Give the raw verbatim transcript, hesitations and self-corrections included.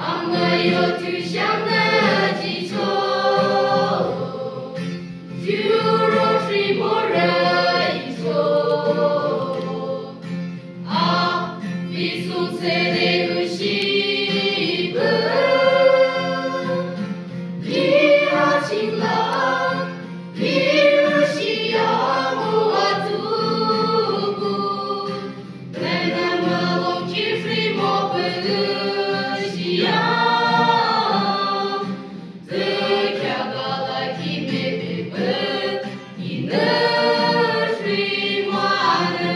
Amüyo tüshangnü jicho. Juro shimorü icho. A, bisung sele ushi pü. Iya chingla, iya shia mo atuku. Nana malong kiri mo pü shia. Tükya kala ki me pü pü. Inü shri mo anü.